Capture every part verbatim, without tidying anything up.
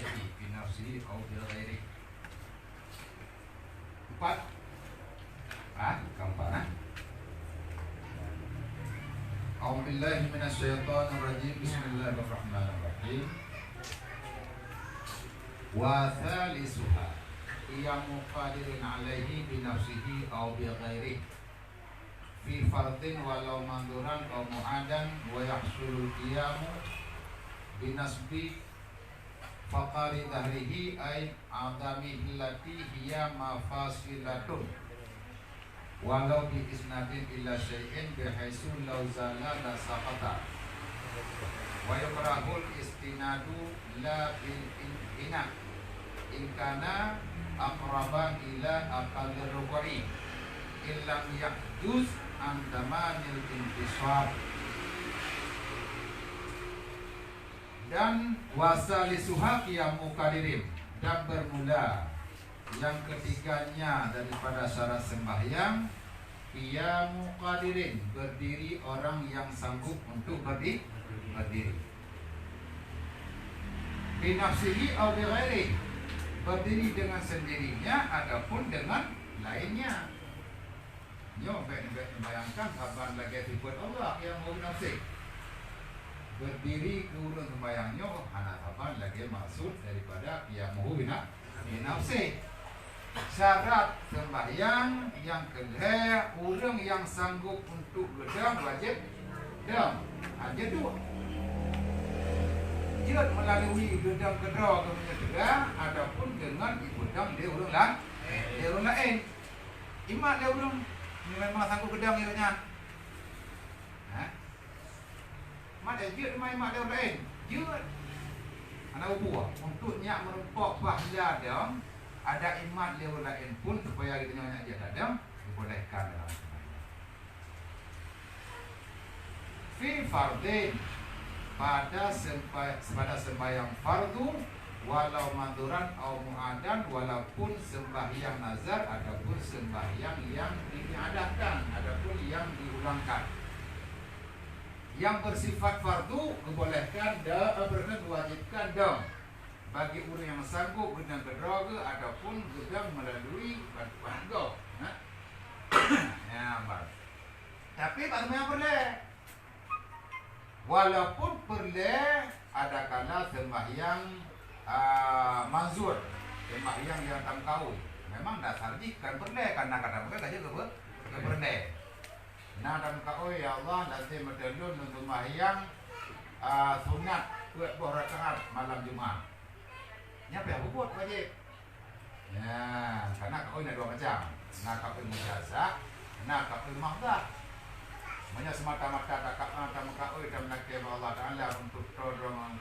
Fi nafsihi aw bi ghairihi. Empat. Ah, keempat, ah. A'udzubillahi minasyaitonirrajim. Bismillahirrahmanirrahim. Wa tsalisuha qiyamu qadirin alaihi bi nafsihi aw bi ghairihi fi fardhin walau mandzuran aw mu'adan, wa yahsulul qiyamu bi nasbi faqari dhahrihi ay adamihi allati hiya mafasilatun, walau bi isnadin ila syai'in bihaitsu lau zala la saqata. Wa yukrahul istinadu la bil inhina in kana aqraba ila aqallir ruku'i in lam ya'juz an tamanil intisab. Dan wa tsalisuha qiyamu qadirin, dan bermula yang ketiganya daripada syarat sembahyang, qiyamu qadirin, berdiri orang yang sanggup untuk berdi-, berdiri. Bi nafsihi aw bi ghairihi, berdiri dengan sendirinya ataupun dengan lainnya. Nyoe bèk, bèk neubayangkan saban lagèe sifeut Allah nyang meunan sih. Berdiri keu ureueng sembahyang nyoe hana saban lagèe maksud daripada qiyamuhu bi na-, bi nafsih. Syarat sembahyang nyang keulhèe, ureueng nyang sanggup untuk geudong wajéb dong, hana jeuet duek. Jeuet meulalui geudong keudroe keu meunyoe teuga ataupun deungon jipeudong lé ureueng la-, lé ureueng laén. Imat lé ureueng nyang memang sanggup geudong lé nyan. Ha? Mat lé jeuet, imat, imat lé ureueng laén. Jeuet. Hana ubua. Untuk nyak meurumpok pahala dong, adak imat lé ureueng laén pun supaya geutanyoe nyak jeuet tadong, dibolehkan dalam sembahyang. Fi fardhin, pada sempa-, pada sembahyang fardu, walau mandzuran au mu'adan, walaupun sembahyang nazar ataupun sembahyang yang diadakan ataupun yang diulangkan. Yang bersifat fardu geubolehkan da-, eh, geuwajibkan dong bagi ureueng nyang sanggup geudong keudroe geuh ataupun geudong meulalui bantuan gob. Nah. Ya, bang. Tapi bak seumayang peureulèe. Walaupun peureulèe adakala seumbahyang, a, manzur, seumbahyang nyang tameukaôi. Memang dasar jih kan peureulèe, karena ka tameukaôi ka jeuet keu peu-, keu peureulèe. Na tameukaôi, "Ya Allah, lazem meuteulon lôn seumbahyang, a, sunat peuet boh rakaat malam Jumat." Nyan payah peubuet wajéb. Ya, karena kaôi na dua macam. Na kaôi mujazah, na kaôi mahdah. Meunyoe semata-mata takaôi, tameukaôi, tameulakée bak Allah Taala untuk toe droe ngon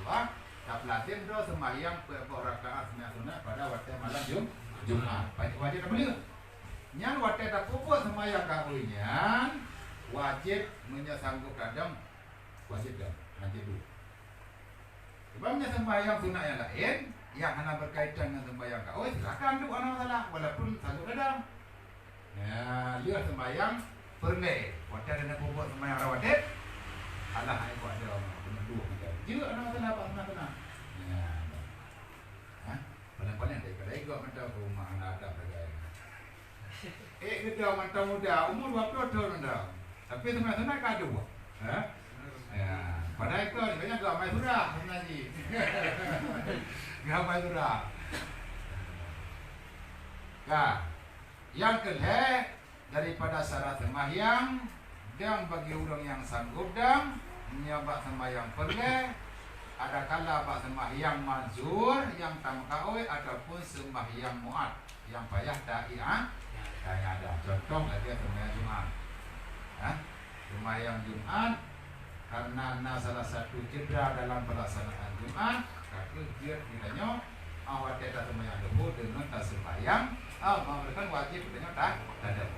Allah, tapeulazem droe seumbahyang peuet boh rakaat seumbahyang sunat pada watée malam Jum-, Jumat. Wajéb tapeuleueh. Nyan watée tapeubuet seumbahyang kaôi nyan, wajéb meunyoe sanggob tadong, wajéb dong, wajéb dong. Sebab meunyoe seumbahyang sunat nyang laén, nyang hana beukaitan ngon seumbahyang kaôi, silakan duek, hana masalah, walaupun sanggob tadong. Ya, lheueh seumbahyang peureulée, watée na peubuet seumbahyang rawatib, alah, hai buet dong, keuneuk duek mantong. Jeuet, hana masalah, bak sunat-sunat. Ya. Hah? Paléng-paléng dari kedai gop mantong keu rumah, hana adab sagai. Eh, geutanyoe mantong muda, umur dua ploh thon mantong. Tapi sunat-sunat ka duek. Ha? Ya, padahai kon, banyak geuh amai surah sebenarnya. Geuh amai surah. Ka. Nyang keulhée daripada syarat seumbahyang, dong bagi ureuëng nyang sanggob dong, nyoe bak seumbahyang peureulée, adakala bak seumbahyang manzur nyang tameukaôi ataupun seumbahyang muat. Nyang payah ta-, ia-, taiada. Contoh lagée seumbahyang Jumat. Ha? Seumbahyang Jumat, karena na salah satu cedera dalam pelaksanaan Jumat, ka kheueh jeuet geutanyoe, ah, watée taseumbahyang Zuhur deungon taseumbahyang, ah, meureuka wajéb geutanyoe ta-, tadong.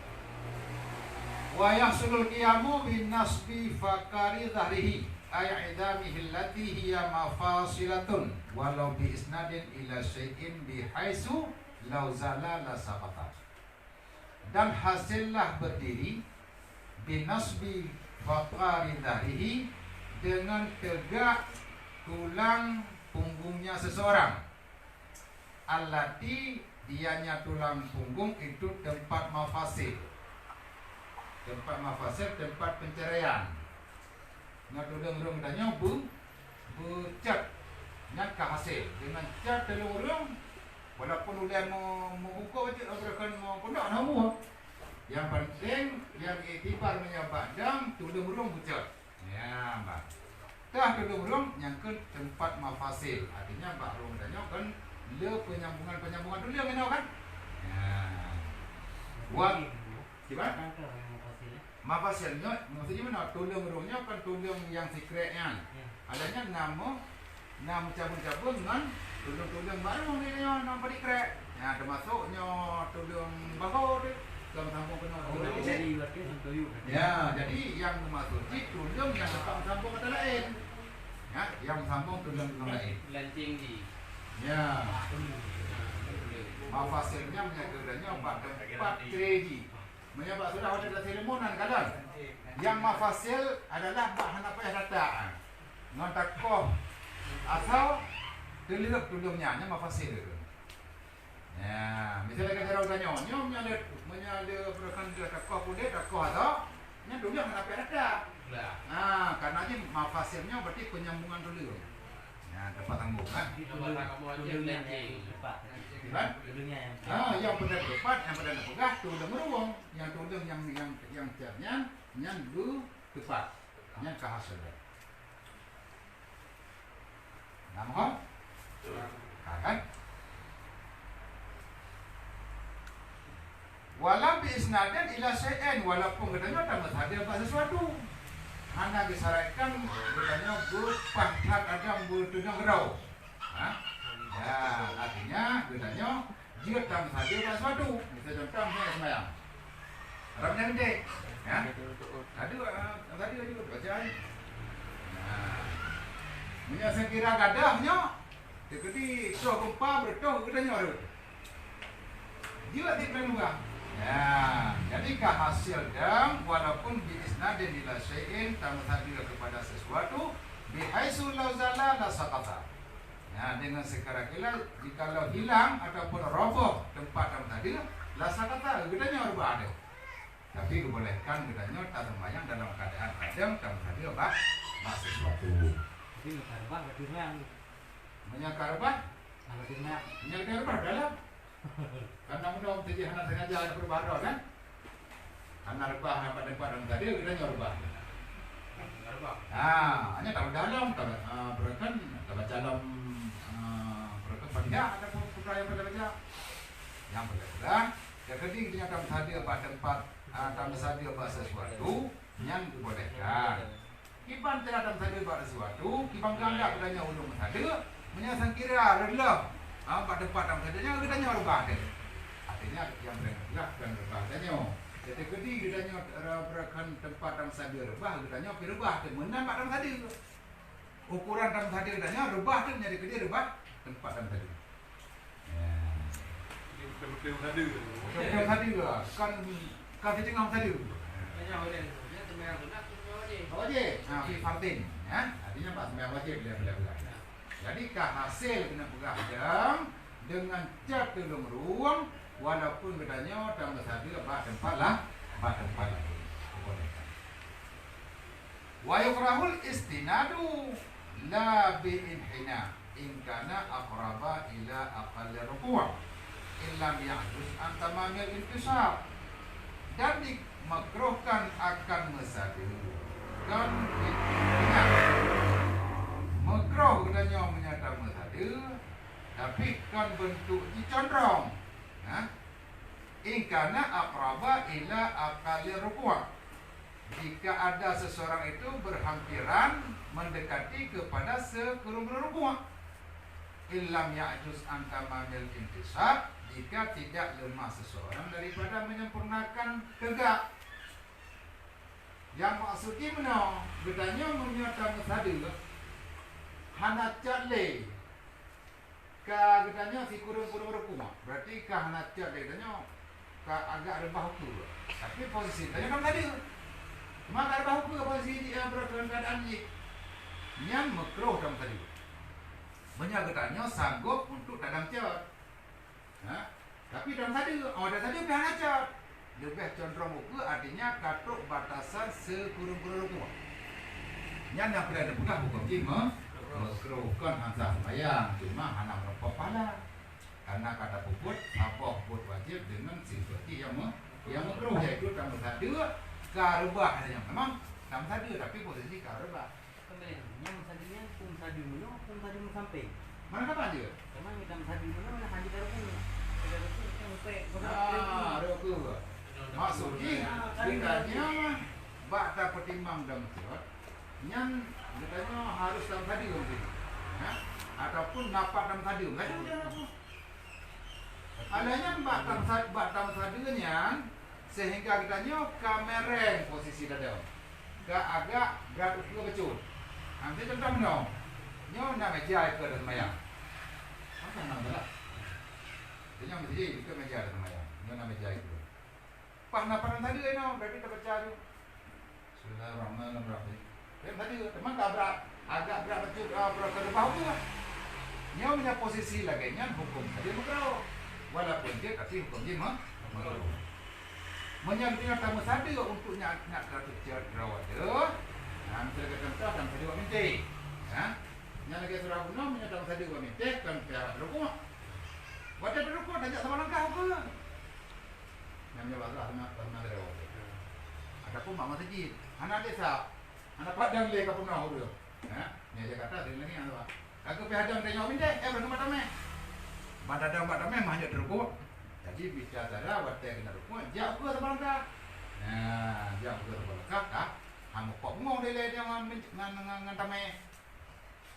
Wa yahsulul qiyamu bin nasbi faqari dhahrihi, ay idamihi allati hiya mafasilatun, walau bi isnadin ila syai'in bihaitsu lau zala la saqata. Dan hasillah berdiri, binasbi faqari dhahrihi, dengan tegak tulang punggungnya seseorang. Allati, dianya tulang punggung itu tempat mafasil. Tempat mafasil, tempat penceraian. Nyoe tuleueng ureueng tanyoe beu-, beucot. Nyan ka hasé. Deungon cot tuleueng ureueng, walaupun ulèe meu-, meubuko cit, ataupun meupundok, na buah. Nyang penting, nyang iktibar meunyoe bak dang, tuleueng ureueng beucot. Ya, bah. Tah tuleueng ureueng nyang keu tempat mafasil. Artinya, bak ureueng tanyoe kan le penyambungan-penyambungan tuleueng inoe kan? Ya. Wan, kiban? Mafasil nyoe, maksudnya mana? Tuleueng ureueng nyoe kan tuleueng nyang sikrek nyan. Ya. Adanya nama Na meucabeueng-cabeueng ngon tuleueng-tuleueng barô nyoe nyang padit krek. Nyan teumasok nyoe tuleueng bagoe teuh, ka meusambông keunoe tuleueng. Ya, jadi nyang teumasok cit tuleueng nyang teupah meusambông keu laén. Ya, nyang meusambông tuleueng nyang laén. Lanceng di. Ya. Mafasil nyan meunyoe geutanyoe bak teumpat kredi. Meunyoe bak sudah watèe taseureumonan kalon, nyang mafasil adalah bak hana payah rata. Ngon takoh asoe teuleuek tuleueng nyan, nyan mafasil. Ya, misalnya ka jaroe tanyoe, nyoe meunyoe le, meunyoe le peureukan takoh puléh, takoh asoe, nyan tuleueng hana payah rata. Nah, karena jih mafasil nyoe berarti penyambungan tuleueng. Nyan teumpat sambông, kan? Di tuleueng, tuleueng nyan nyang teupat. Gimana? Tuleueng nyan nyang teupat. Ah, nyang peureulèe teupat, nyang peureulèe neupeugah tuleueng ruweueng. Nyang tuleueng nyang, nyang, nyang cot nyan, nyan beu teupat. Nyan ka hasé. Nah, mohon? Ka, kan? Walau bi isnadin ila syai'in, walaupun geutanyoe tameusadé bak sesuatu. Hana geusyaratkan geutanyoe beupangkat adam beuteudong keudroe. Ha? Ya, artinya geutanyoe jeuet tameusadé bak sesuatu. Misal contoh, misalnya sembahyang. Rab nyang geude. Ya? Tadi, ah, tadi, tadi baca ni. Nah. Meunyoe seukira gadôh nyoe, teukeudi soe geumpa beureutoh geutanyoe rhot. Jeuet di peue lubang. Ya, jadi ka hasé dang walaupun bi isnadin ila syai'in, tameusadé kepada sesuatu, bihaitsu lau zala la saqata. Ya, dengan sekira-kira jikalau hilang ataupun roboh tempat tameusadé, la saqata, geutanyoe reubah deh. Tapi geubolehkan geutanyoe taseumbahyang dalam keadaan kadang tameusadé bak, bak sesuatu. Jadi, meunyoe ka reubah, berarti seumbahyang. Meunyoe ka reubah? Ah, berarti seumbahyang. Meunyoe ka reubah, dalam. Karena meunyoe teujih hana sengaja ada perubahan roh, kan? Hana reubah, hana pada tempat tameusadé, geutanyoe reubah. Reubah. Ah, hanya tahu dalam, tahu, ah, berakan, tahu baca dalam, ah, berakan Fatihah ataupun surah yang pada baca. Yang pada pegang, jadi geutanyoe tameusadé bak tempat, ah, tameusadé bak sesuatu, nyan geubolehkan. Kiban cara tameusadé bak sesuatu, kiban geuanggap geutanyoe ulôn meusadé, meunyoe sangkira reuloh, ha, bak teumpat tameusadé nyan geutanyoe reubah teuh. Artinya, nyang beureukat kan reubah geutanyoe. Jadi, keudi geutanyoe re-, beureukat teumpat tameusadé reubah, geutanyoe pih reubah teuh meunan bak tameusadé. Ukuran tameusadé geutanyoe reubah teuh, jadi keudi reubah teumpat tameusadé. Ya. Jadi, betul-betul meusadé. Betul-betul meusadé lah. Kan, kan siteungoh meusadé. Wajéb. Ha, fi fardin. Ya. Artinya, bak seumbahyang wajéb, bila, bila, bila. Jadi, ka hasé keuneuk peugah dang deungon cat tuleueng rueng, walaupun geutanyoe tameusadé bak teumpat lah, bak teumpat laén. Boleh. Wa yukrahul istinadu la bi inhina in kana aqraba ila aqallir ruku', in lam ya'juz an tamamil intisab. Dan dimakruhkan akan meusadé kon inhina. Makruh geutanyoe meunyoe tameusadé, tapi kon beuntuk jicondrong. Ha? In kana aqraba ila aqallir ruku'. Jika ada seseorang itu berhampiran mendekati kepada sekurung-kurung rukuk. In lam ya'juz an tamamil intisab, jika tidak lemah seseorang daripada menyempurnakan tegak. Nyang maksud jih meunoe, geutanyoe meunyoe tameusadé, hana cat lé. Ka geutanyoe sikureueng-kureueng rukuk, berarti ka hana cat lé geutanyoe, ka agak reubah ukeue. Tapi posisi geutanyoe tameusadé. Cuma ka reubah ukeue posisi jih, eh, dalam keuadaan jih. Nyan makruh tameusadé. Meunyoe geutanyoe sanggob untuk tadong cot. Ha? Tapi dong sadeue, oh, dong sadeue pih hana cot. Leubeh condrong ukeue, artinya ka trok batasan sikureueng-kureueng rukuk. Nyan nyang peureulée teupeugah huköm jih me-, makruh, kon han sah seumayang, cuma hana meurumpok pahala. Karena ka tapeubuet saboh buet wajéb deungon sifeuet jih nyang me-, nyang makruh, yaitu tameusadeue ka reubah. Hana nyang memang tameusadeue, tapi posisi ka reubah. Pembelian, nyang meusadeue nyan, peue meusadeue meunyoe, peue meusadeue meusampéng. Mana kapan dia? Teuma nyang meusadeue meunyoe, mana hana taruku. Taruku, kan upek. Ah, ada apa? Maksud jih, geutanyoe bak tapeutimang dong cot, nyan geutanyoe harus tameusadeue mungkin. Ha? Ataupun napat tameusadeue. Meusadeue dia aku. Alah nyan bak tameusa-, bak tameusadeue nyan, sehingga geutanyoe ka mereng posisi dada. Ka agak brat ukeue bacut. Amai teuntang meunoe. Nyoe na meja ikeue dah seumayang. Apa nama galak? Nyoe meuseujid ikeue meja dah seumayang. Nyoe na meja ikeue. Paih na padang sadeue inoe, berarti tabaca ju. Bismillahirrahmanirrahim. Padang sadeue, teuma ka brat, agak brat bacut, ah, peureuka reubah ukeue. Nyoe meunyoe posisi lagée nyan huköm sadeue makruh. Walaupun jeuet, tapi huköm jih ma-, makruh. Meunyoe geutanyoe tameusadeue untuk nyak, nyak ka teucet droe deuh, nah, miseue lagée contoh, tameusadeue bak minteh. Ya. Nyan lagée surah bunoe, meunyoe tameusadeue bak minteh, kan pih rukuk. Watée teurukuk, tajak saboh langkah ukeue. Nyang meunyoe bak surah bunoe, bak minteh droe deuh. Ataupun bak meuseujid, hana desya, hana padang lé ka peunoh ureuëng. Ha? Nyan Jakarta sering lagée nyan, Pak. Ka geupeuhadang tanyoe bak minteh, eh, ureuëng bak tameh. Ban tadong bak tameh, mah jeuet teurukuk. Jadi, bicara watée keuneuk rukuk, jak ukeue saboh langkah. Nah, jak ukeue saboh langkah, ka, hana mupok bungong dilée nyan ngon, ngon, ngon, ngon tameh.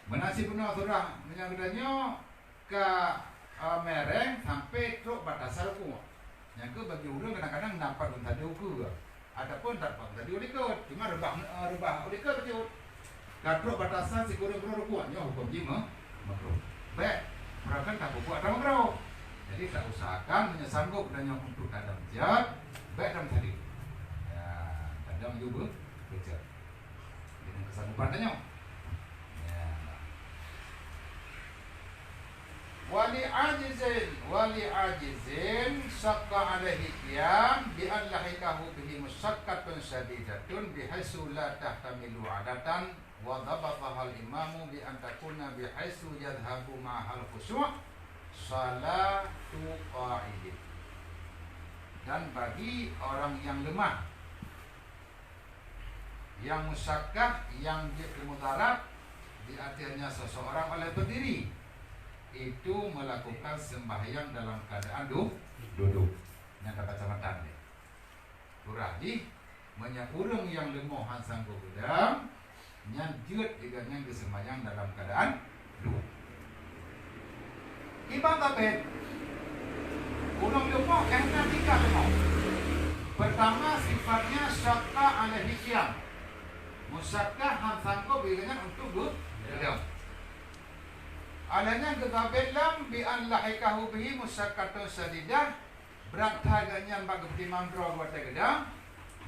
Meunan sibunoe surah, meunyoe geutanyoe ka, eh, mereng sampai trok batasan rukuk. Nyang keuh bagi ureuëng kadang-kadang nampak lom sadeue ukeue, ataupun nampak sadeue likot, cuma reubah, eh, reubah likot bacut. Ka trok batasan sikureueng-kureueng rukuk, nyoe huköm jih me-, makruh. Bék, peureukan tapeubuet atra makruh. Jadi, tausahakan meunyoe sanggob geutanyoe untuk tadong cot, bék tameusadeue. Ya, tadong ju beu-, beucot. Deungon keusanggoban tanyoe. Ya. Wa li ajizin, wa li ajizin syaqqa alaihi qiyam bi an lahiqahu bihi musyaqqatun syadidatun bihaitsu la tahtamilu adatan wa dhabatahal imamu bi an takuna bihaitsu yadhhabu ma'ahal khusyu' salatu qa'idin. Dan bagi orang yang lemah, yang musyakkah, yang jeuet keu mudarat di ateueh nyan seseorang oleh berdiri, itu melakukan sembahyang dalam keadaan du-, duduk. Nyan tabaca matan deh. Surah jih, meunyoe ureuëng nyang leumoh han sanggob geudong, nyan jeuet lé gobnyan geuseumayang dalam keadaan duduk. Iban Thabit, ureuëng leumoh keunan tingkat leumoh. Pertama, sifatnya syaqqa alaihi qiyam. Musyakkah, han sanggob lé gobnyan untuk geu-, geudong. Alah nyan geuthabit lom bi an lahiqahu bihi musyaqqatun syadidah, brat that gobnyan bak geupeutimang droe watée geudong,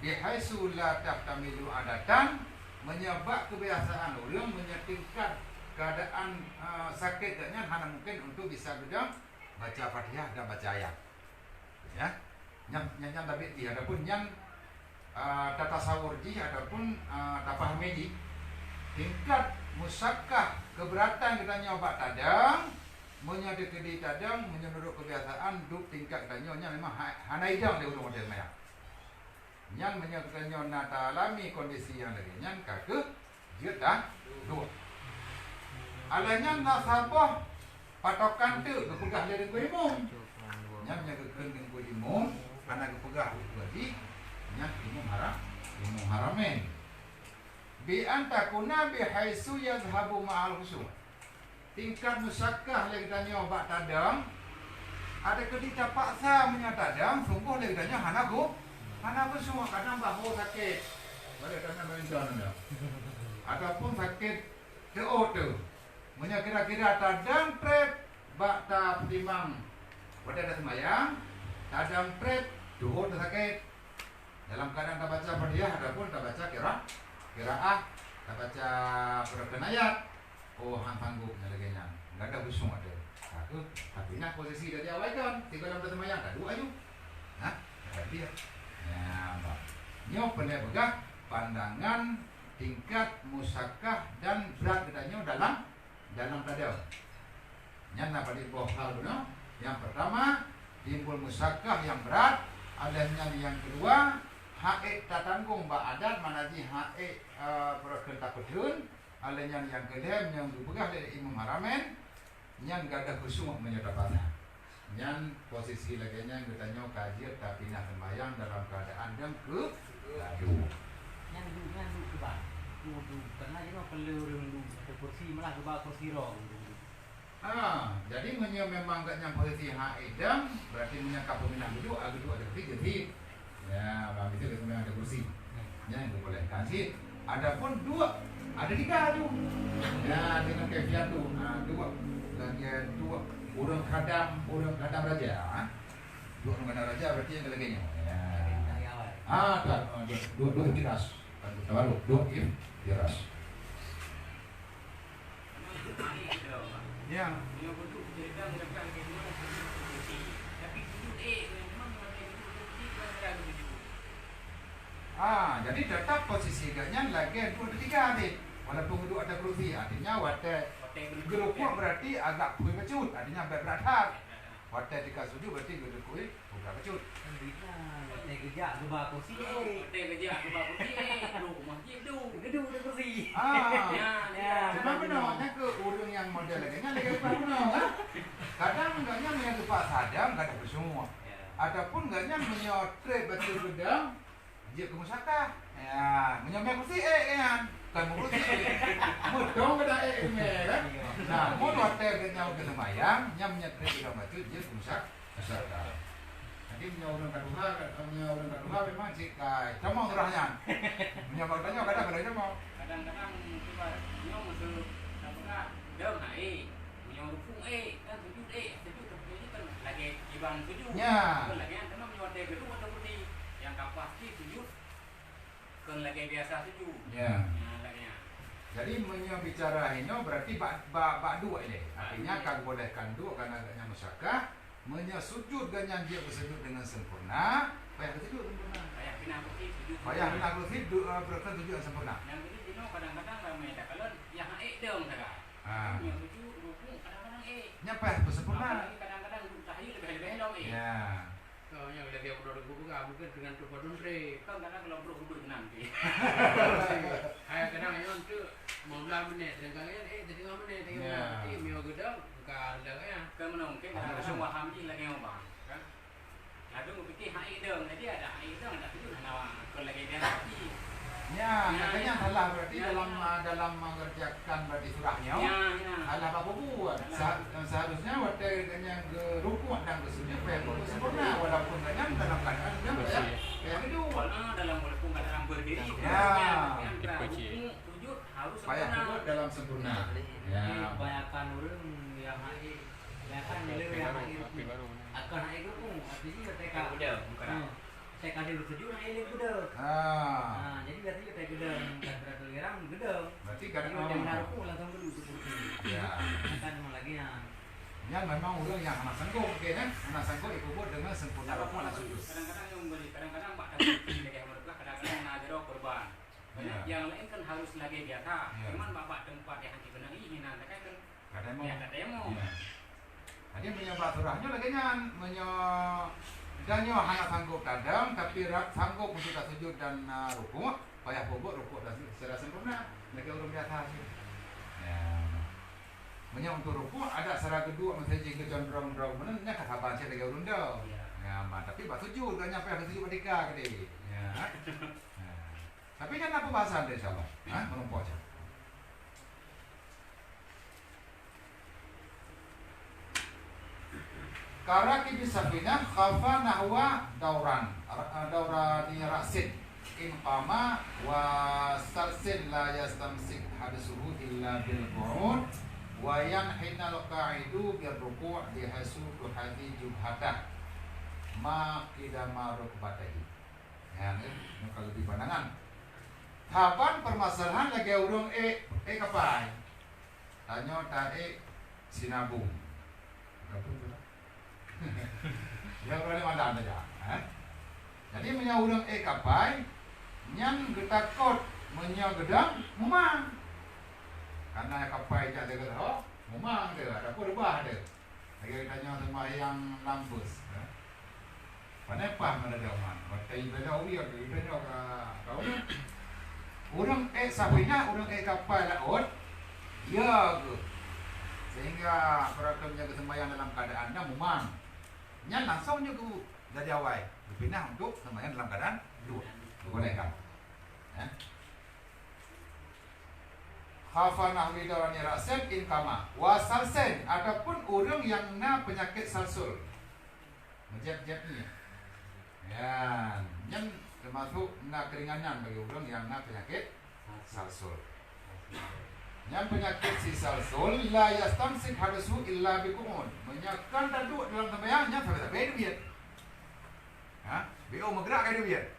bihaitsu la tahtamilu adatan, meunyoe bak keubiasaan ureuëng, meunyoe tingkat keuadaan, eh, sakét gobnyan hana mungken untuk bisa geudong baca Fatihah dan baca ayat. Ya. Nyan, nyan, nyan tabet jih, adapun nyan, ah, tatasawur jih ataupun, ah, tapahami jih, tingkat musyakkah, keubeuratan geutanyoe bak tadong, meunyoe dikeudi tadong, meunyoe nurot keubiasaan, duek tingkat geutanyoe nyan memang ha-, hana idong lé ureuëng watée seumayang. Nyan meunyoe geutanyoe na taalami kondisi nyang lagée nyan, ka kheueh jeuet dah duek. Alah nyan na saboh patokan teuk geupeugah lé Teungku Imum. Nyan nyang geukheun Teungku Imum, hana geupeugah ukeue jih, nyan Imum Haram, Imum Haramain. Bi an takuna bihaitsu yadhhabu ma'al khusyu'. Tingkat musyakkah lé geutanyoe bak tadong, ada keudi tapaksa meunyoe tadong, sunggoh lé geutanyoe hana khu-, hana khusyuk, kadang bahu sakét. Balik tangan main down anda. Ataupun sakét teuôt tu. Meunyoe kira-kira tadong treb bak tapeutimang watée taseumayang, tadong treb teuôt sakét. Dalam keadaan tabaca Fatihah ataupun tabaca kira-, kiraah, tabaca peureukeun ayat, oh, han sanggob nyang lagée nyan. Gadoh khusyuk ate. Aku, tapi nah posisi dari awai kan, tiga dalam seumayang, tak dua aju. Nah, tak dia. Nah, bah. Nyoe pernah peugah pandangan tingkat musyakah dan berat geutanyoe dalam, dalam tadong. Nyan na padit boh hal guna. Yang pertama, timbul musyakah yang berat. Ada nyan yang kedua, haid tatanggong bak adat, mana jih haid, eh, beureukeun tapeutheun. Alai nyan nyang keulhèe nyang geupeugah lé Imam Haramain, nyan gadoh khusyuk meunyoe tapasang. Nyan posisi lagèe nyan geutanyoe ka jeuet tapinah seumayang dalam keuadaan nyang keu-, gadoh. Nyan duek, nyan duek kiban. Duek, duek. Karena jinoe peuleueh ureueng duek atau kursi, malah geuba kursi roe ureueng duek. Ah, jadi meunyoe memang gobnyan posisi hak idam, berarti meunyoe ka peuminah wudhu, ah, geuduek ada kursi, jadi, ya, bah, bisa geuseumbahyang ada kursi. Nyan geubolehkan cit. Adapun duek, ada tiga tu. Ya, dengan kaifiat tu. Ah, duek. Lagèe duek ureueng khadam, ureueng khadam raja, ah. Duek ureueng khadam raja berarti yang lagèe nyoe. Ya. Ah, tak. Ah, duek, duek, duek tiras. Kan tabaruk, duek tiras. Ya. Ah, jadi tetap posisi gobnyan lagèe duek ketiga tadi. Walaupun duek atas kursi, artinya watèe geurukuk berarti agak pui bacut, artinya bèk brat that. Watèe teuka sujud berarti geurukuk. Bukan bacut. Kan bida, watèe geujak geuba kursi, eh. Watèe geujak geuba kursi, eh. Duek masjid duek. Geduek di kursi. Ah. Ya, ya. Cuma beuna, nyan keuh ureueng nyang model lagèe nyan lagèe geupeugah beuna, kan? Kadang gobnyan nyang geupaksa hadam, kadang khusyuk. Ya. Ataupun gobnyan meunyoe trép bacut geudong, jeuet keu musyakah. Ya, meunyoe mè kursi, eh, eh, nyan. Bukan meukursi. Meudong geudong, eh, eh, mè, kan? Nah, mon watèe gobnyan geuseumayang, nyan meunyoe trép geudong bacut, jeuet keu musyak-, Masyarakat. Jadi, meunyoe ureueng ka tuha, meunyoe ureueng ka tuha memang cit kai. Tamong urah nyan. Meunyoe bak tanyoe kadang-kadang tamong. Kadang-kadang kiban nyoe meusu tapeugah dong hai. Meunyoe rukuk eh, kan sujud eh, sujud tapi kan lagèe kiban sujud. Ya. Bukan lagèe nyan, karena meunyoe watèe geudong atau berdiri, nyang ka pasti sujud. Kon lagèe biasa sujud. Ya. Ya, lagèe nyan. Jadi, meunyoe bicara inoe, berarti bak, bak, bak duek ilèe. Artinya, ka geubolehkan duek karena agaknya musyakah. Meunyoe sujud gobnyan jeuet beusujud dengan sempurna, payah beusujud sempurna. Payah pinah kursi, sujud sempurna. Payah pinah kursi, du-, eh, beureukeun sujud yang sempurna. Nyang jadi jinoe kadang-kadang ramè takalon, nyang hak ék dong sagai. Ha. Nyang sujud, rukuk, kadang-kadang ék. Nyan payah beusempurna. Apalagi kadang-kadang duek tahiyat leubeh-leubeh lom ék. Ya. Kau nyang lagèe uroe lôn peugah, mungken teungoh teupeu dum trép. Kan kadang kalau brôk udeueng nan pih. Hai, kadang nyoe teuk lima belas menit, kadang nyan, eh, teungoh menit, teungoh menit. Ya. Eh, meunyoe geudong, ka lheueh, ya. Kan meunoe, mungken kadang-kadang waham jih lagèe nyoe, Bang. Kan? Ladôm geupike hak idong, jadi ada hak idong, ada tujuh hana waham. Kon lagèe biasa jih. Ya, makanya salah berarti dalam, ah, dalam mengerjakan berarti surah nyoe. Ya, ya. Salah bak bubuet. Salah. Seh-, seharusnya watèe gobnyan geurukuk dan geusujud, payah bubuet sempurna. Walaupun gobnyan dalam keadaan gobnyan payah, payah duek. Ah, dalam walaupun keadaan berdiri, ya. Tapi kan rukuk, sujud harus sempurna. Payah duek dalam sempurna. Ya. Jadi, kebanyakan ureueng yang hak, kebanyakan ureueng yang hak rukuk. Akan hak rukuk, artinya mereka. Udah, bukan. Hmm. Teuka lheueh beusujud, hana ilèe geudoh. Ah. Ha, jadi biasanya teuka geudoh, takbiratul ihram geudoh. Berarti kan. Jadi, memang watèe rukuk langsung geudoh seperti itu. Ya. Kan memang lagèe nyan. Nyan memang ureueng nyang hana sanggup, oke, kan? Hana sanggup ikut dengan sempurna rukuk dan sujud. Kadang-kadang nyang beli, kadang-kadang bak tamu lagèe hana rukuk, kadang-kadang na jaroe korban. Banyak yang lain kan harus lagèe biasa. Ya. Cuman bak, bak tempat yang hana beuna inan, kan? Ka tamong. Ya, ka tamong. Ya. Jadi, meunyoe bak surah nyoe lagèe nyan, meunyoe geutanyoe hana sanggup tadong, tapi ra-, sanggup untuk tasujud dan, ah, rukuk, payah bubuet rukuk dan sujud secara sempurna, lagèe ureueng biasa cit. Ya. Meunyoe untuk rukuk, ada secara geuduek, misalnya jih geucondrong droe meunan, nyan ka saban cit lagèe ureueng dong. Ya. Ya, ma, tapi bak sujud, geutanyoe payah sujud bak tika keudéh. Ya. Ya. Tapi nyan na pembahasan dia, insya Allah. Ha, meureumpok cit. Karakibis safinah khafa nahwa dauran, ra-, daurani ra'sin. In qama wa sarsin la yastamsik hadsuhu illa bil qu'ud, wa yanhinal qa'idu bir ruku' bihaitsu tuhadzi jubhatah ma qidama rukbataihi. Nyan, eh, nyoe ka leubeh pandangan. Saban permasalahan lagèe ureueng ék, ék kapai. Tanyoe ta-ék Sinabung. Apa tu? Dia berani malam saja, eh? Jadi meunyoe ureuëng ék kapai, nyan geutakot meunyoe geudong mumang. Karena kapai jak deungon ho, mumang dia, ataupun reubah dia. Lagèe geutanyoe sembahyang lam bus, eh? Pane paih meunyoe man, watèe geutanyoe uyeue, geutanyoe ka, ka uyeue. Ureuëng ék safinah, ureuëng ék kapai laôt, ya geuh. Sehingga peurakan nyang geuseumbahyang dalam keuadaan na mumang. Nyan langsung nyoe geu jadi awai, geupinah untuk seumbahyang dalam keuadaan duek. Geubolehkan. Ya. Khafa nahwi darani ra'sin in kama. Wa salsin, ataupun ureuëng nyang na peunyakét salsul. Meujép-jép ié. Ya, nyan teumasuk na keuringanan bagi ureuëng nyang na peunyakét salsul. Nyan peunyakét si salsul, la yastamsik hadasuhu illa bi qu'ud. Meunyoe kon taduek dalam seumbahyang, nyan sabe-sabe duek. Ha? Beu meugrak ka duek.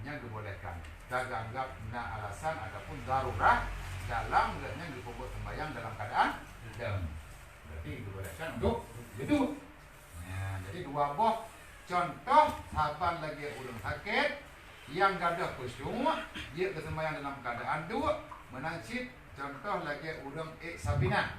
Nyan geubolehkan. Taanggab na alasan ataupun darurah dalam geuh nyan geupeubuet seumbahyang dalam keuadaan dam. Berarti geubolehkan untuk duek. Nah, jadi dua boh contoh saban lagèe ureuëng sakét nyang gadôh khusyuk, jeuet geuseumbahyang dalam keuadaan duek, meunan cit contoh lagèe ureuëng ék safinah.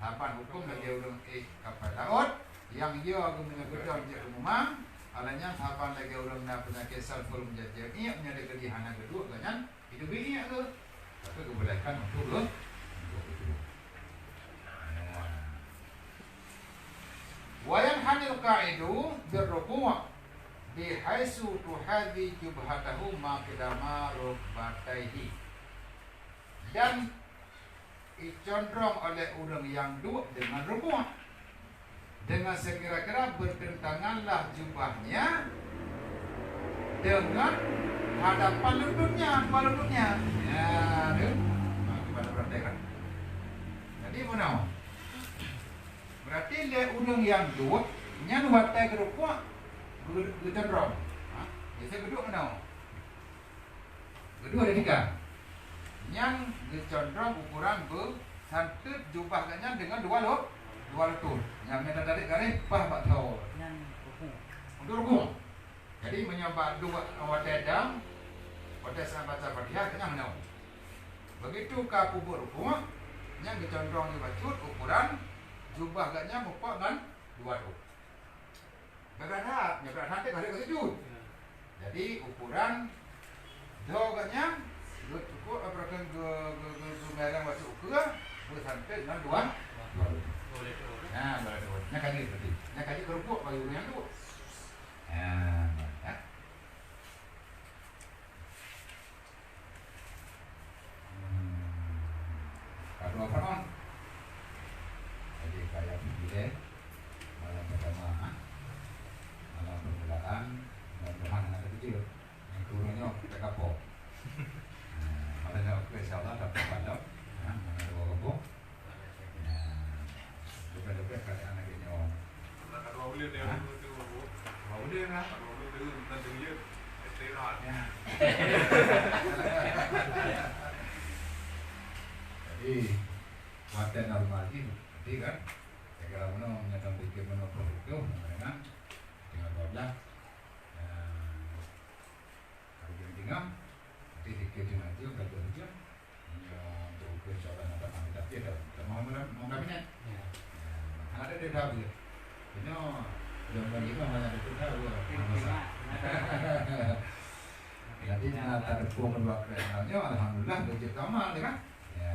Saban huköm lagèe ureuëng ék kapai laôt, nyang yo geumeunyoe geudong jeuet keu mumang, alah nyan saban lagèe ureuëng na peunyakét salsul meujép-jép ié, meunyoe lé keudéh hana geuduek, gobnyan hidup ié geuh. Tapi geubolehkan untuk geuh, untuk geuduek. Wa yanhanil qa'idu birruku', bihaitsu tuhadzi jubhatahu ma qidama rukbataihi. Dan dicondrong oleh ureuëng nyang duek deungon ruku', deungon seukira-kira beuteuntanganlah jubahnya deungon hadapan lututnya, dua lututnya. Ya, tu. Ha, cuba ta peuratikan. Jadi, meunoe. Berarti lé ureuëng nyang duek nyan watèe geuruku' geu-, geucondrong. Ha? Biasa geuduek meunoe. Geuduek ada tiga. Nyan geucondrong ukuran beusanteut jubah geuh nyan deungon dua lo-, dua lutut. Nyan mita tarék garéh paih bak tho. Nyan ruku'. Untuk ruku'. Jadi meunyoe bak duek watèe dam, watèe saat baca Fatihah, keunong meunoe. Begitu ka peubuet ruku', nyan geucondrong nyoe bacut ukuran jubah geuh nyan mupok ngon dua lutut. Gagah that, nyoe gagah that ka lheueh geusujut. Ya. Jadi, ukuran dho geuh nyan, geucukôp, apa, geu-, geu-, geu-, geumereng bacut ukeue, beusanteut ngon dua, dua lutut. Boleh tu. Nah, boleh tu. Nyan ka jeuet berarti. Nyan ka jeuet keureubeuk bagi ureueng nyang duek. Nah, ya. Hmm. Ka dua Firaun. Jadi, kaya peubilang malam pertama, ha? Malam permulaan, mudah-mudahan hana terkejut. Yang turun nyoe kita kapok. Nah, malam nyoe, insya Allah, dapat padam. Ha, mana dua kapok. Nah, bukan-bukan keadaan lagi nyoe. Nah, kalau boleh dia. Ha? Dulu tu, Bu. Kalau boleh lah. Kalau boleh dia, bukan dia je. Istirahat. Ya. Jadi, latihan normal ni, nanti kan, saya kira mana menyatakan fikir mana perlu tu, mana, tinggal dua belas. Nah, Hari yang tinggal, nanti dikit je nanti, udah dua jam. Ya, untuk ukur insya Allah, nak tamah kita, kita, kita mau, mau, mau kabinet. Ya. Ya, ada dia dah boleh. Kena, jam lagi kan, banyak dia pun tahu, ya. Terima kasih. Jadi, nah, tak ada pun kedua kali, alhamdulillah, dia je tamat, dia kan. Ya,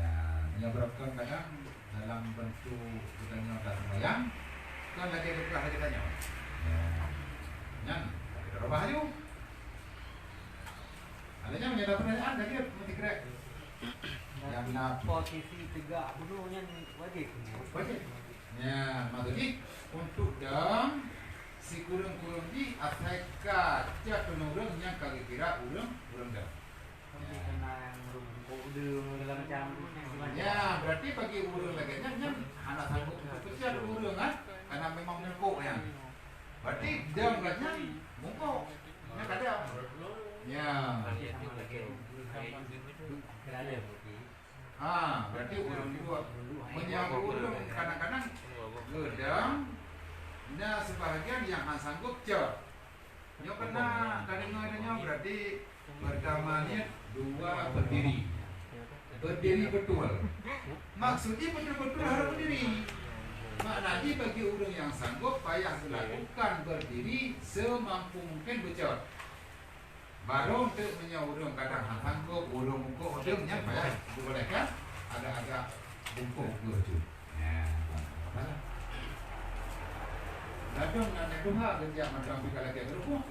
meunyoe beureukan kadang dalam bentuk geutanyoe ka seumayang, kan lagèe geupeugah lagèe tanyoe. Ya. Nyan, lagèe tareubah laju. Ada nyan meunyoe ada pertanyaan, lagèe meusikrek. Nyang na posisi tegak bunoe nyan wajéb. Wajéb. Ya, maksud jih, untuk dong sikureueng-kureueng jih asai ka cok keunoe ureueng nyang ka geukira ureueng, ureueng dong. Ya, berarti bagi ureueng lagèe nyan, nyan hana sanggup untuk peusiap ureueng, kan? Karena memang mungkok nyan. Berarti dam geuh nyan mungkok. Nyan ka dam. Ya. Ha, berarti ureueng dua. Meunyoe ureueng kadang-kadang geudong, na sibahagian nyang hana sanggob cot. Nyoe keunan tadeungoe nyoe berarti pertama niat, dua berdiri. Berdiri betul. Maksud jih betul-betul harus berdiri. Makna jih bagi ureueng nyang sanggob payah geulakukan berdiri semampu mungkin beucot. Barô teuk meunyoe ureueng kadang hana sanggob, ureueng bungkôk udeueng nyan payah dibolehkan agak-agak bungkôk dua cut. Ya, ladôm na tuha geujak mantong pih ka lagèe keurupuk.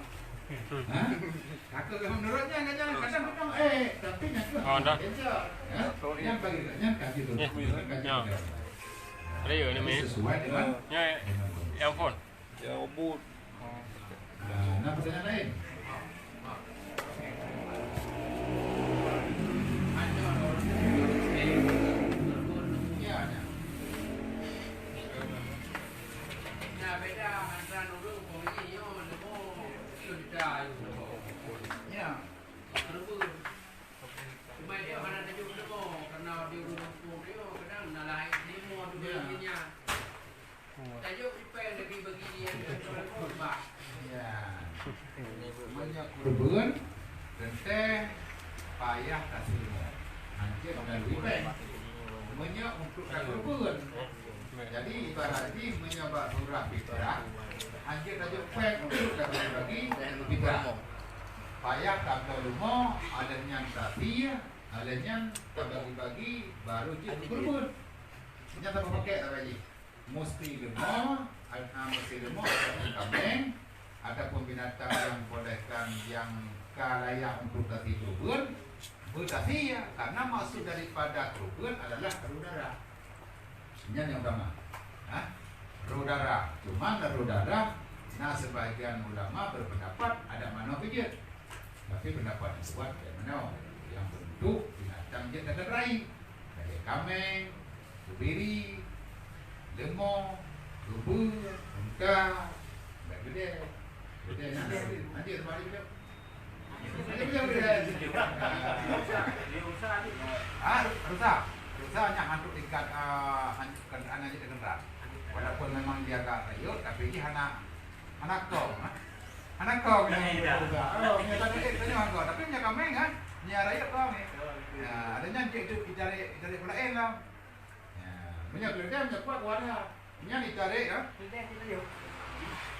Ha? Kakak menurut nyan, nyan kadang-kadang, eh, tapi nyan tu Oh, dah. Kerja. Ya? Nyan bagi nyan kaji tu. Ya. Kaji Ya. tu. Ada ya ni, Jadi Mi? Sesuai dengan Ya, ya. dengan kondisi. Yang phone. Ya, obut. Ah, na pertanyaan lain? Ya, ya. Nah, beda antara nurut umpama nyoe leumo juta ayuh leumo. Ya. Tersebut. Cuma dia hana tajok leumo, karena dia ureueng kampung dia, kadang na laén leumo tu Ya. Bagi nya. Tajok ipèng lagi bagi dia, dia tu leumo, bah. Ya. Meunyoe kurban, teuntèe payah kasih leumo. Hanjeuet meulalu ipèng. Meunyoe untuk takurban. Jadi, ibarat jih meunyoe bak surah fitrah, hanjeuet tajok pèng untuk tabagi-bagi fitrah. Payah tabloe leumo, ada nyan tasie, ada nyan tabagi-bagi, baru jeuet kurban. Nyan saboh pakèt sagai jih. Musti leumo, a, musti leumo ataupun kaméng, ataupun binatang nyang bolehkan nyang ka layak untuk tasie kurban, beutasie, karena maksud daripada kurban adalah rôh darah. Nyan nyang utama. Ha? Rôh darah. Cuma rôh darah, na sebahagian ulama berpendapat ada manoe keujeuet. Tapi pendapat nyang kuat kayak manoe, nyang bentuk binatang jeuet daging rai. Lagèe kaméng, Kebiri, leumo, keubeu, unta, bèk keudè. Keudè nyan, nyan dia teumpat dia. Dia punya keudè. Ah, rusa. Rusa nyan hantu tingkat, ah, han-, kenderaan yang kita kenal. Walaupun memang dia agak rayeuk, tapi dia hana Hana kong, ha? Hana kong, ya. Oh, ya, tapi, eh, tanya hana kong. Tapi punya kaméng, ha? Punya rayeuk kong, eh. Ya, ada nyan cek tu, itarék, itarék pula, eh, lah. Ya, punya keledai, punya kuat, kuat, ha? Nyan itarék, ha? Keledai, keledai.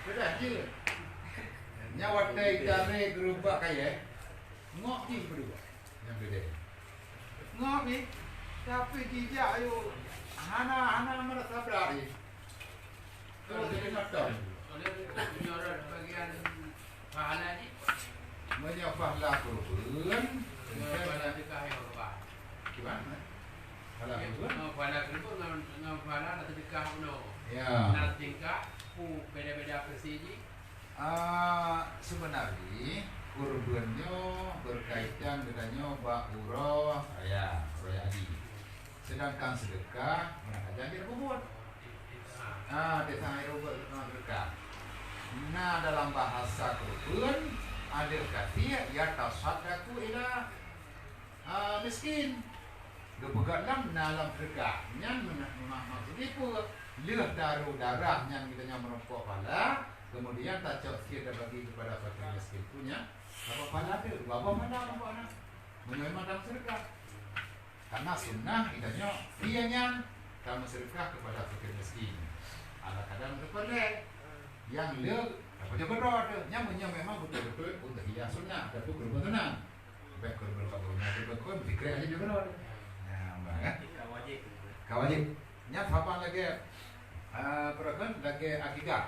Keledai, je. Nya watèe itarék geurubak kayèe, ngok jih berdua. Nyang keudè. Ngok ni, tapi jijak ayuk hana, hana meurasa brat jih. Terus jadi mantong. Oleh itu, meunyoe rot bagian pahala jih. Meunyoe pahala kurban, meunyoe pahala sedekah ya Allah. Gimana? Pahala kurban? Oh, pahala kurban ngon, ngon pahala sedekah bunoe. Ya. Nah, tingkat, pu beda-beda versi jih. Ah, sebenarnya kurban nyoe berkaitan geutanyoe bak uroe raya, uroe haji. Sedangkan sedekah meunan saja jeuet peubuet. Ah, teuka hai robot, ah, sedekah. Nah, dalam bahasa kurban ada kafir ya tasaddaqu ila Ah, miskin. Geupeugah lam, na lam sedekah. Nyan meunan, meunan maksud jih peue? Lheueh taroh darah nyan geutanyoe meurumpok pahala, kemudian tacok sie tabagi kepada fakir miskin. Peue nyan? Dapat pahala tu, babah mana nampak na? Meunyoe memang dalam sedekah. Karena sunnah geutanyoe sie nyan tameusedekah kepada fakir miskin. Ala kadar meuteupeu lé. Nyang le, tapajoh keudroe teuh. Nyan meunyoe memang beutôi-beutôi udhiyah sunnah, ataupun kurban sunnah. Bèk kurban kamoe, nyan kurban kamoe, meusikrek aja juga. Nah, bah, kan? Ka wajib. Ka wajib. Nyan sama lagèe, eh, peue kheun lagèe akikah.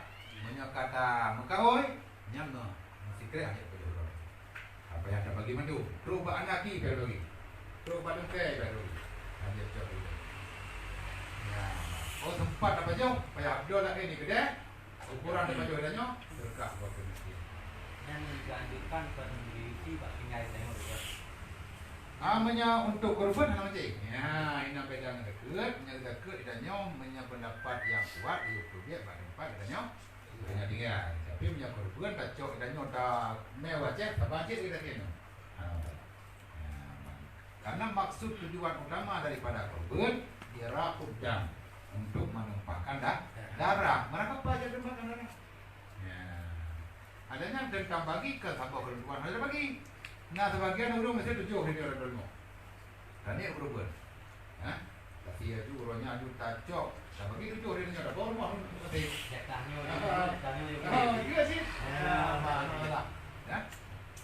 Meunyoe ka tameukaôi, nyan meusikrek aja juga. Apa nyang tabagi mandum? Trok bak aneuk aki payah bagi. Trok bak lungkée payah bagi. Aja cok dulu. Ya. Oh, sempat tapajoh, payah abdol lagèe ni keudeh. Ukuran daripada nyoe, sedekah buat keumiskin. Dan dianjurkan pada memiliki bak tinggai tengok juga. Ah, meunyoe untuk kurban hana mancing. Ya, ina beda ngon zakeuet, meunyoe zakeuet di tanyoe, meunyoe pendapat yang kuat, di hukum dia bak tempat di tanyoe, hanya tinggal. Tapi meunyoe kurban, tacok di tanyoe, ta mewah cek, saban cek kita kena. Ha, nampak. Ya, nampak. Karena maksud tujuan utama daripada kurban Iraqud dam, untuk menumpahkan da-, darah. Meunang apa jadi numpahkan darah? Ya. Adanya teuntang bagi keu saboh keureubeuen harus bagi. Nah, sebagian ureuëng mesti tujoh di dalam ilmu. Tani ureuëng. Ha? Tapi ya tu urangnya aju tacok. Dah bagi tujoh di dunia dah bawa rumah mesti. Jatah nyoe, jatah nyoe. Ah, iya sih. Ya, masalah. Ya.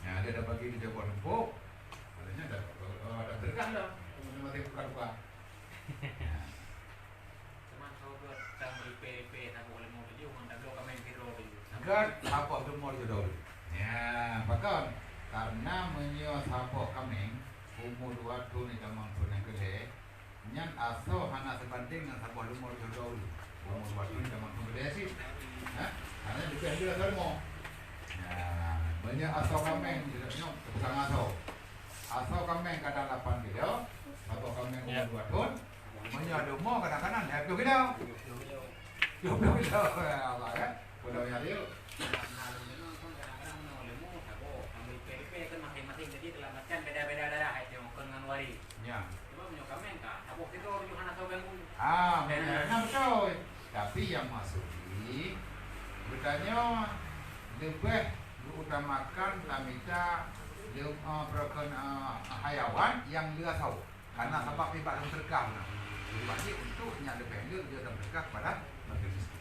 Ya, dia dah bagi tujoh buah lembok. Adanya dah, dah, dah tergah dah. Mesti buka-buka. Cuman soe geuh tang ripée-ripée saboh leumo tujoh ngon tabloe kaméng sidroe tujoh. Gét saboh leumo tujoh. Ya, pakon? Karena meunyoe saboh kaméng umu dua thon di tamong thon nyang keulhée, nyan asoe hana seubandéng ngon saboh leumo tujoh. Umu dua thon di tamong thon keulhée cit. Ha? Karena leubeh lé asoe leumo. Ya, meunyoe asoe kaméng, nyoe teupeugah asoe. Asoe kaméng kadang lapan kilo, saboh kaméng umu dua thon, meunyoe leumo kadang-kadang lhèe ploh kilo. Dua ploh kilo, ya Allah, ya. Pulau yang liu. Ya. Ah, betul. Nah, betul. Tapi yang maksud ni, geutanyoe leubeh geuutamakan tamita leu-, eh, peureukan, eh, hayawan nyang lé asoe. Karena sabab nibak lôn teuka na. Jadi wajib untuk nyang leubeh lé dia dan teuka kepada fakir miskin.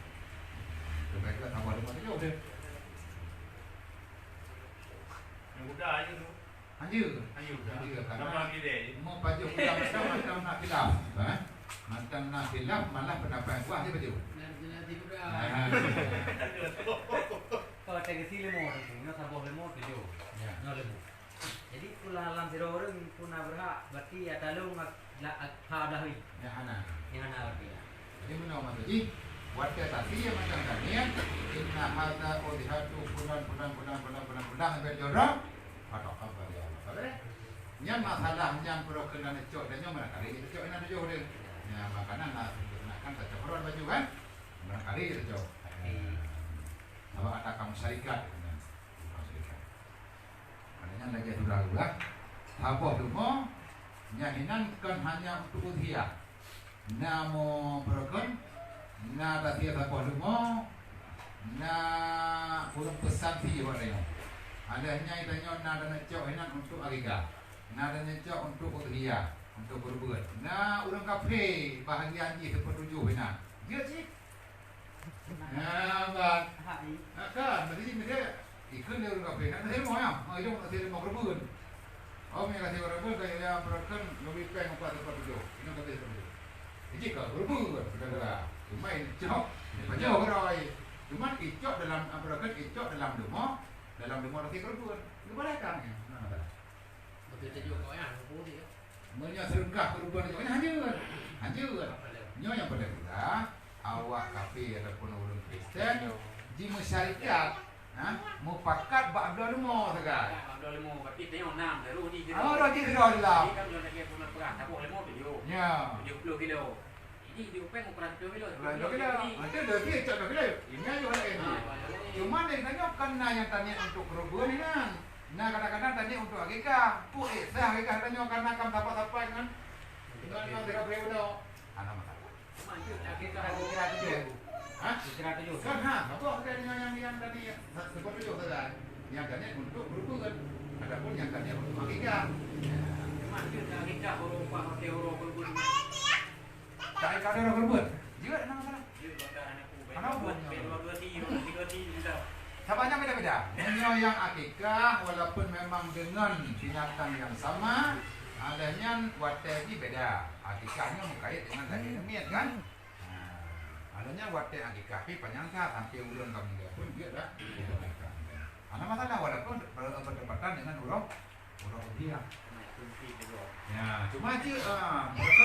Leubeh lé saboh leumo tujoh deh. Nyang muda aja tu. Anjir. Anjir. Anjir. Karena mau pajoh kita macam, macam nak khilaf, eh? Macam nak khilaf malah pendapat gua aja pajoh. Nah, jadi muda. Ah. Kalau tak kesi leumo tu, nyoe saboh leumo tujoh. Ya. Nyoe leumo. Jadi, pula lam sidroe ureuëng pun na beurhak, berarti ya talong ak-, la-, ak-, ha dah wi. Ya, hana. Ya, hana berarti ya. Jadi, meunoe maksud jih, watée tasi ya macam tanian, inna hadza udhiyatu fulan, fulan, fulan, sampai jodoh, atau apa dia Allah. Nyan masalah nyan peureukan dan cok dan nyoe mana kali kita cok ina tujoh dia. Ya, makanan lah, nak kan tak cok orang baju kan? Mana kali kita cok. Sama ada kamu syarikat. Kamu syarikat. Maknanya lagée syedara geuh, saboh leumo, nyan hinan kon hanya untuk udhiyah. Na mo peureukan, na tasi saboh leumo, na ureuëng peusan sie bak tanyoe. Ada nyan tanyoe na dan cok hinan untuk akikah. Na dan cok untuk udhiyah, untuk kurban. Na ureuëng kafé bahagian jih seupeutujoh hinan. Jeuet cit. Nah, ban. Hai. Nah, kan, berarti dia ikut dia ureuëng kafé. Nak terima ya? Ha, itu nak terima kurban. Oh, punya kasih kurban, kayak yang peureukan lebih peng empat tempat tujuh. Ini kata dia tujuh. Jadi kalau kurban, saudara. Cuma ini cok, ini pajak orang. Cuma icok dalam, apa, peureukan icok dalam leumo, dalam leumo roti kurban. Itu boleh kan ya? Nah, dah. Betul juga kau ya, aku dia. Meunyoe seudeukah keureubeuen nyoe, nyan hanjeuet. Hanjeuet. Nyoe nyang paleng mudah, awak kafé ataupun ureuëng Kristen jimeusyarikat, ha, mupakat bak bloe leumo sagai. Bak bloe leumo, berarti tanyoe nam, roh jih sidroe. Oh, roh jih sidroe di lam. Jadi, kan nyoe lagée bunoe peurah, saboh leumo tujoh. Ya. Tujoh ploh kilo. Jadi, di upeng ukuran dua kilo. Ukuran dua kilo. Jadi, ah, tu dua kilo, cok dua kilo. Ini aja orang ini. Ah, cuman yang tanya kan na yang tanya untuk keureubeuen ni kan. Na kadang-kadang tanya untuk akikah. Pun eh, sah akikah tanya karena kan sapa-sapa kan. Dengan kan tidak boleh udah. Anak masalah. Cuma itu akikah kira tujuh. Hah? Kira tujuh. Kan ha, apa ada yang yang yang tadi ya? Sebab tujuh saja. Yang tanya untuk keureubeuen. Adapun yang tanya untuk akikah. Ya. Cuma itu akikah orang rumah pakai orang keureubeuen. Tak ada orang berbuat. Jeuet, hana masalah. Hana hukum. Sabab nyan beda-beda. Meunyoe nyang akikah, walaupun memang deungon binatang nyang sama, alah nyan watée jih beda. Akikah nyoe meukait deungon lahé miet, kan? Nah, alah nyan watée akikah pih panyang that, sampai ulôn ka meninggai pun jeuet dah. Hana masalah, walaupun ber-, berdekatan dengan ureuëng Ureuëng India. Ya, cuma cit, ah, bukan